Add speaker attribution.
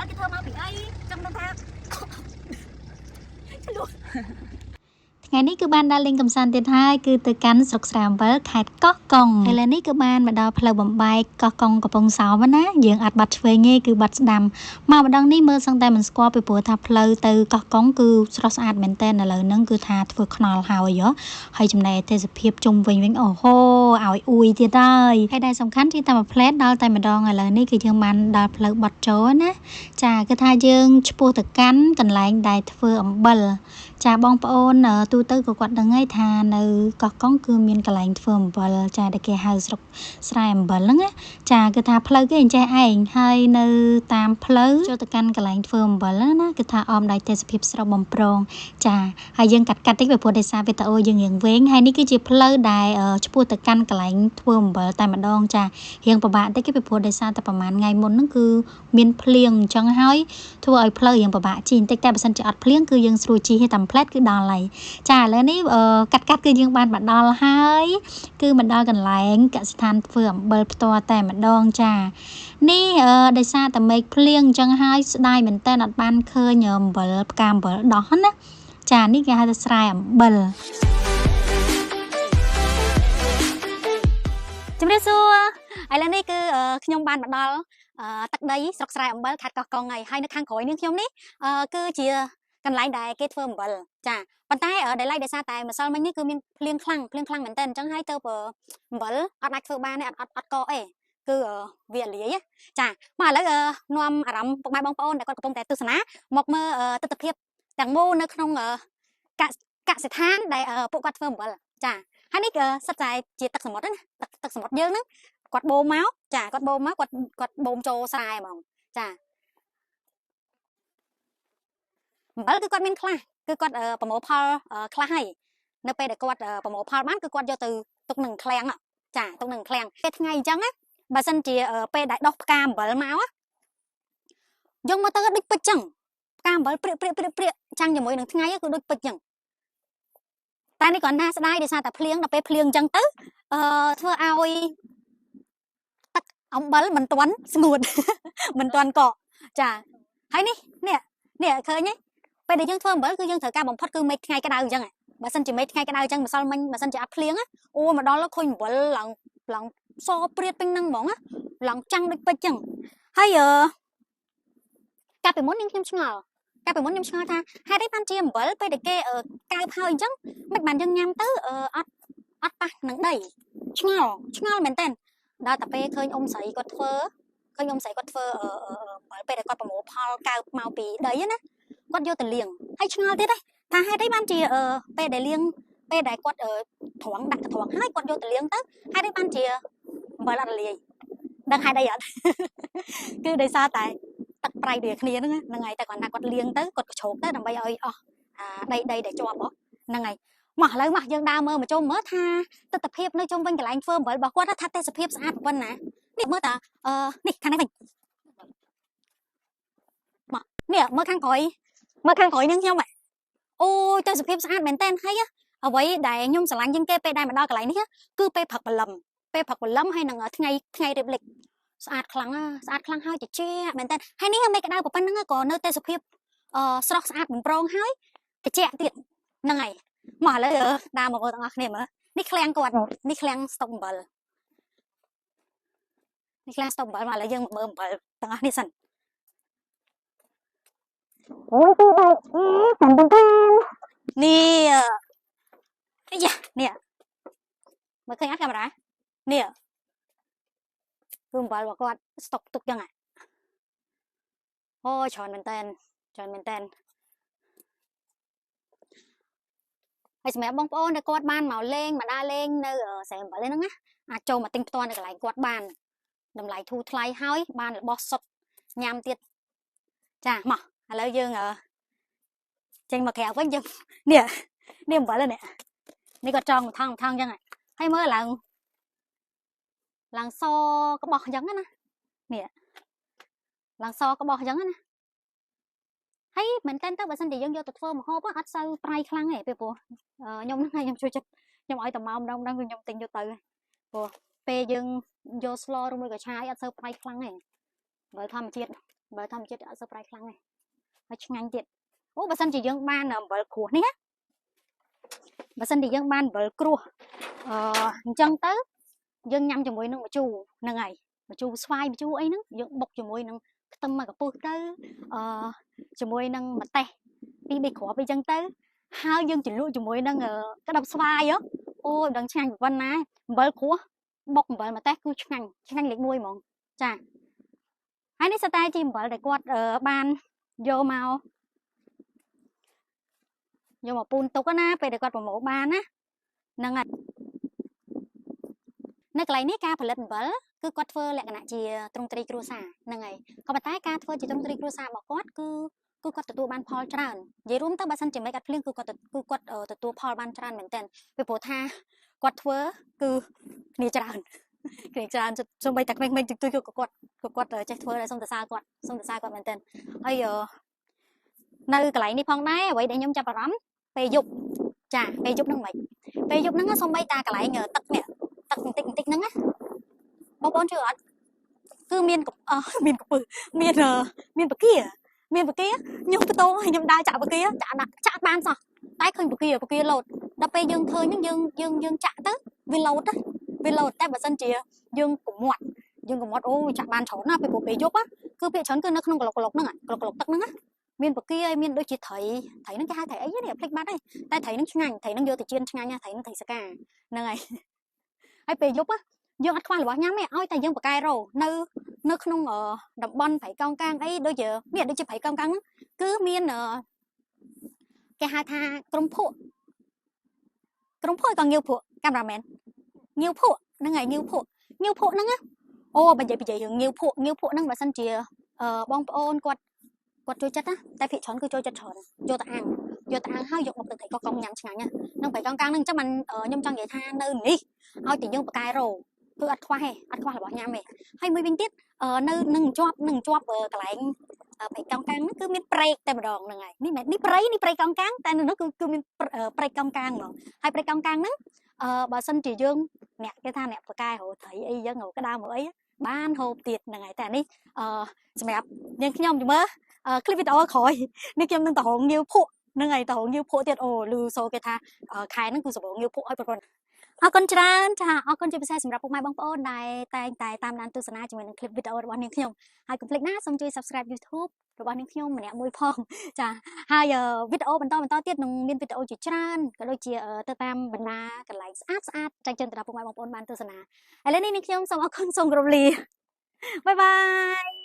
Speaker 1: លគេធ្វើមកពីអីចង់ដឹងថាឆ្លុះ
Speaker 2: ថ្ងៃនេះគឺបានដើរលេងកម្សាន្តទៀតហើយគឺទៅកាន់ស្រុកស្រែអំបិលខេត្តកោះកុងឥឡូវនេះគឺបានមកដល់ផ្លូវបំបែកកោះកុងកំពង់សោមណាយើងអត់បាត់ឆ្វេងទេគឺបាត់ស្ដាំមកម្ដងនេះមើលសឹងតែមិនស្គាល់ពីព្រោះថាផ្លូវទៅកោះកុងគឺស្រស់ស្អាតមែនទែនឥឡូវហ្នឹងគឺថាធ្វើខ្នល់ហើយហ៎ហើយចំណែកទេសភាពជុំវិញវិញអូហូឲ្យអួយទៀតហើយហើយដែលសំខាន់ជិះតាមមួយផ្លែតដល់តែម្ដងឥឡូវនេះគឺយើងបានដល់ផ្លូវបត់ចូលណាចាគឺថាយើងឆ្ពោះទៅកាន់កន្លែងដែលធ្វើអំបិល ចាបងប្អូនទូទៅក៏គាត់ដឹងហើយថានៅកោះកុងគឺមានកន្លែងធ្វើអំបិលចាដែលគេហៅស្រុកស្រែអំបិលហ្នឹងណាចាគឺថាផ្លូវគេអញ្ចេះឯងហើយនៅតាមផ្លូវចូលទៅកាន់កន្លែងធ្វើអំបិលហ្នឹងណាគឺថាអមដោយទេសភាពស្រស់បំព្រងចាហើយយើងកាត់កាត់តិចពីព្រោះដោយសារវីដេអូយើងរៀងវែងហើយនេះគឺជាផ្លូវដែលឆ្ពោះទៅកាន់កន្លែងធ្វើអំបិលតែម្ដងចារៀងពិបាកតិចពីព្រោះដោយសារតែប្រហែលថ្ងៃមុនហ្នឹងគឺមានភ្លៀងអញ្ចឹងហើយ ធ្វើឲ្យផ្លូវរៀងពិបាកជិះបន្តិចតែបើសិនជាអត់ភ្លៀងគឺយើងស្រួលជិះទេតាមផ្លែតគឺដល់ហើយចាឥឡូវនេះកាត់កាត់គឺយើងបានមកដល់ហើយគឺមកដល់កន្លែងកសិដ្ឋានធ្វើអំបិលផ្ទាល់តែម្ដងចានេះដោយសារតែមេឃភ្លៀងអញ្ចឹងហើយស្ដាយមែនតើអត់បានឃើញអំបិលផ្កាអំបិលដោះណាចានេះគេហៅថាស្រែអំបិល
Speaker 1: ជំរាបសួរឥឡូវនេះគឺខ្ញុំបានមកដល់ទឹកដីស្រុកស្រែអំបិលខេត្តកោះកុងហើយហើយនៅខាងក្រោយនាងខ្ញុំនេះគឺជាកន្លែងដែលគេធ្វើអំបិលចាប៉ុន្តែដែលឡែកដោយសារតែម្សិលមិញនេះគឺមានភ្លៀងខ្លាំងភ្លៀងខ្លាំងមែនតើអញ្ចឹងហើយទៅអំបិលអត់អាចធ្វើបានទេអត់អត់អត់កកអីគឺវាលាយចាមកឥឡូវនាំអារម្មណ៍ពុកម៉ែបងប្អូនដែលគាត់កំពុងតែទស្សនាមកមើលទស្សនភាពទាំងមូលនៅក្នុងកសិដ្ឋានដែលពួកគាត់ធ្វើអំបិលចាហើយនេះសិតតែជាទឹកសមុទ្រណាទឹកសមុទ្រយើងហ្នឹងគាត់បូមមកចាគាត់បូមមកគាត់បូមចូលស្រែហ្មងចាអំបិលគឺគាត់មានខ្លះគឺគាត់ប្រមូលផលខ្លះហើយនៅពេលដែលគាត់ប្រមូលផលបានគឺគាត់យកទៅទុកនឹងឃ្លាំងចាទុកនឹងឃ្លាំងពេលថ្ងៃអញ្ចឹងណាបើសិនជាពេលដែលដោះផ្កាអំបិលមកយើងមកទៅដូចពេជ្រចឹងផ្កាអំបិលព្រាកព្រាកព្រាកព្រាកចាំងជាមួយនឹងថ្ងៃគឺដូចពេជ្រចឹងតែនេះគាត់ណាស្ដាយដោយសារតែភ្លៀងដល់ពេលភ្លៀងអញ្ចឹងទៅធ្វើឲ្យទឹកអំបិលមិនទាន់ស្ងួតមិនទាន់កកចាហើយនេះនេះនេះឃើញទេពេលដែលយើងធ្វើអំបិលគឺយើងត្រូវការបំផុតគឺមេឃថ្ងៃក្តៅអញ្ចឹងបើសិនជាមេឃថ្ងៃក្តៅអញ្ចឹងម្សិលមិញបើសិនជាអត់ភ្លៀងអូមកដល់ឃើញអំបិលឡើងឡើងសព្រាតពេញហ្នឹងហ្មងឡើងចាំងដូចពេជ្រអញ្ចឹងហើយកាលពីមុននាងខ្ញុំឆ្ងល់កាលពីមុនខ្ញុំឆ្ងល់ថាហេតុអីបានជាអំបិលពេលដែលគេកើបហើយអញ្ចឹងមិនបានយើងញ៉ាំទៅអត់អត់ប៉ះនឹងដីឆ្ងល់ឆ្ងល់មែនតើដល់តែពេលឃើញអ៊ំស្រីគាត់ធ្វើឃើញអ៊ំស្រីគាត់ធ្វើអំបិលពេលដែលគាត់ប្រមូលផលកើបមកពីដីណាគាត់យកទៅលាងហើយឆ្ងល់ទៀតដែរថាហេតុអីបានជាពេលដែលលាងពេលដែលគាត់ត្រង់ដាក់ត្រង់ហើយគាត់យកទៅលាងទៅហេតុអីបានជាអំបិលអត់រលាយដឹងហេតុអីអត់គឺដោយសារតែទឹកប្រៃដូចគ្នាហ្នឹងហ្នឹងហើយតែគាត់ថាគាត់លាងទៅគាត់ក្រជ្រោកទៅដើម្បីឲ្យអស់អាដីដីដែលជាប់ហ្នឹងហើយមកឥឡូវមកយើងដើរមើលមកជុំមើលថាទស្សនភាពនៅជុំវិញកន្លែងធ្វើអំបិលរបស់គាត់ថាទេសភាពស្អាតប៉ុណ្ណានេះមើលតានេះខាងនេះវិញមកនេះមើលខាងក្រោយមើលខាងក្រោយនឹងខ្ញុំអូយទេសភាពស្អាតមែនតើហើយអ្វីដែលខ្ញុំស្រឡាញ់ជាងគេពេលដែលមកដល់កន្លែងនេះគឺពេលព្រឹកព្រលឹមពេលព្រឹកព្រលឹមហើយនឹងថ្ងៃថ្ងៃរៀបលិចស្អាតខ្លាំងស្អាតខ្លាំងហើយត្រជាក់មែនតើហើយនេះមេឃក្តៅប៉ុណ្្នឹងក៏នៅទេសភាពស្រស់ស្អាតបំប្រងហើយត្រជាក់ទៀតហ្នឹងហើយមកឥឡូវដើរមកមើលទាំងអស់គ្នាមើលនេះឃ្លាំងគាត់នេះឃ្លាំងស្តុកអំបិលនេះឃ្លាំងស្តុកអំបិលមកឥឡូវយើងមកមើលអំបិលទាំងអស់នេះសិនអូយពីបែកតានតាននេះអាយ៉ានេះមើលឃើញអត់កាមេរ៉ានេះគឺអំបិលរបស់គាត់ស្តុកទុកចឹងអូច្រើនមែនតើច្រើនមែនតើហើយសម្រាប់បងប្អូនដែលគាត់បានមកលេងមកដើរលេងនៅស្រែអំបិលហ្នឹងណាអាចចូលមកទិញផ្ទាល់នៅកន្លែងគាត់បានតម្លៃធូរថ្លៃហើយបានរបស់សុទ្ធញ៉ាំទៀតចាមកឥឡូវយើងចេញមកក្រៅវិញយើងនេះនេះអំបិលនេះនេះគាត់ចងថងថងចឹងហើយមើលឡើងឡើងសក្បោះចឹងណានេះឡើងសក្បោះចឹងណាហើយមែនតើទៅបើសិនជាយើងយកទៅធ្វើម្ហូបអត់សូវប្រៃខ្លាំងទេពីព្រោះខ្ញុំហ្នឹងខ្ញុំជួយចិត្តខ្ញុំឲ្យតែមកម្ដងម្ដងគឺខ្ញុំទិញយកទៅព្រោះពេលយើងយកស្លឬមួយក៏ឆាយអត់សូវប្រៃខ្លាំងទេបើធម្មជាតិ អំបិលធម្មជាតិអត់សូវប្រៃខ្លាំងទេហើយឆ្ងាញ់ទៀតអូបើសិនជាយើងបានអំបិលគ្រួសនេះណាបើសិនជាយើងបានអំបិលគ្រួសអញ្ចឹងទៅយើងញ៉ាំជាមួយនឹងម្ជូរហ្នឹងហើយម្ជូរស្វាយម្ជូរអីហ្នឹងយើងបុកជាមួយនឹងខ្ទឹមមួយកពឹសទៅអឺជាមួយនឹងម្ទេសពីរបីគ្រាប់អីចឹងទៅហើយយើងជ្រលក់ជាមួយនឹងក្តាប់ស្វាយអូយមិនដឹងឆ្ងាញ់ប៉ុណ្ណាអំបិលគ្រួសបុកអំបិលម្ទេសគឺឆ្ងាញ់ឆ្ងាញ់លេខ1ហ្មងចាហើយនេះសតែជាអំបិលដែលគាត់បានយកមកពូនទុកណាពេលដែលគាត់ប្រមូលបានណាហ្នឹងហើយនៅកន្លែងនេះការផលិតអំបិលគឺគាត់ធ្វើលក្ខណៈជាទ្រង់ទ្រាយគ្រួសារហ្នឹងហើយក៏ប៉ុន្តែការធ្វើជាទ្រង់ទ្រាយគ្រួសាររបស់គាត់គឺគាត់ទទួលបានផលច្រើននិយាយរួមទៅបើសិនជាមិនអត់ភ្លៀងគឺគាត់ទទួលផលបានច្រើនមែនទែនពីព្រោះថាគាត់ធ្វើគឺគ្នាច្រើនគ្នាច្រើនសូម្បីតែក្មេងៗតិចតួចគឺគាត់ចេះធ្វើដែរសូមសរសើរគាត់សូមសរសើរគាត់មែនទែនហើយនៅកន្លែងនេះផងដែរអ្វីដែលខ្ញុំចាប់អារម្មណ៍ពេលយប់ចាពេលយប់ហ្នឹងមិនពេលយប់ហ្នឹងសូម្បីតាកន្លែងទឹកនេះទឹកបន្តិចបន្តិចហ្នឹងណាបងប្អូនជឿអត់គឺមានមានកពើមានមានពគាមានពគាខ្ញុំទៅតោខ្ញុំដើរចាក់ពគាចាក់ដាក់ចាក់បានសោះតែឃើញពគាពគាលោតដល់ពេលយើងឃើញហ្នឹងយើងយើងយើងចាក់ទៅវាលោតណាវាលោតតែបើសិនជាយើងកុំមាត់អូចាក់បានច្រើនណាស់ពេលព្រោះពេលយប់គឺភាគច្រើនគឺនៅក្នុងក្លុកក្លុកហ្នឹងក្លុកក្លុកទឹកហ្នឹងណាមានពគាហើយមានដូចជាត្រីត្រីហ្នឹងគេហៅត្រីអីនេះភ្លេចបាត់ហើយតែត្រីហ្នឹងឆ្ងាញ់ត្រីហ្នឹងយកទៅចៀនឆ្ងាញ់ណាត្រីហ្នឹងត្រីសកាហ្នឹងហើយហើយពេលយប់យើងអត់ខ្វះរបស់ញ៉ាំទេឲ្យតែយើងបកែរោនៅក្នុងតំបន់ព្រៃកោងកាងអីដូចជាមានដូចជាព្រៃកោងកាងហ្នឹងគឺមានគេហៅថាក្រុមភក់ក៏ងាវភក់កាមេរ៉ាមែនងាវភក់ហ្នឹងហើយងាវភក់ងាវភក់ហ្នឹងណាអូបើនិយាយរឿងងាវភក់ងាវភក់ហ្នឹងបើសិនជាបងប្អូនគាត់ចូលចិត្តណាតែភាគច្រើនគឺចូលចិត្តច្រើនយកទៅអាំងហើយយកមកទៅត្រីកោះកុងញ៉ាំឆ្ងាញ់ណានឹងព្រៃកោងកាងហ្នឹងអញ្ចឹងបានខ្ញុំចង់និយាយថានៅនេះឲ្យតែយើងបកែរោគឺអត់ខ្វះទេអត់ខ្វះរបស់ញ៉ាំទេហើយមួយវិញទៀតនៅនឹងជាប់កន្លែងព្រៃកោងកាងហ្នឹងគឺមានព្រែកតែម្ដងហ្នឹងហើយនេះមែននេះព្រៃនេះព្រៃកោងកាងតែនៅនោះគឺមានព្រែកកោងកាងហ្មងហើយព្រែកកោងកាងហ្នឹងបើសិនជាយើងអ្នកគេថាអ្នកបកែរោត្រីអីយើងរោក្តៅមកអីបានហូបទៀតហ្នឹងហើយតែនេះសម្រាប់នាងខ្ញុំមើលคลิปវីដេអូក្រោយនេះខ្ញុំនឹងទៅរងងាវភក់ហ្នឹងហើយទៅរងងាវភក់ទៀតអូឮសូគេថាខែហ្នឹងគឺសម្រងងាវភក់ឲ្យប្រពន្ធអរគុណច្រើនចាអរគុណជាពិសេសសម្រាប់ពុកម៉ែបងប្អូនដែលតែងតែតាមដានទស្សនាជាមួយនឹងคลิปវីដេអូរបស់នាងខ្ញុំហើយកុំភ្លេចណាសូមជួយ Subscribe YouTube របស់នាងខ្ញុំម្នាក់មួយផងចាហើយវីដេអូបន្តទៀតនឹងមានវីដេអូជាច្រើនក៏ដូចជាទៅតាមបណ្ដាកន្លែងស្អាតស្អាតចែកជូនទៅដល់ពុកម៉ែបងប្អូនបានទស្សនាឥឡូវនេះនាងខ្ញុំសូមអរគុណសូមគោរពលាបាយបាយ។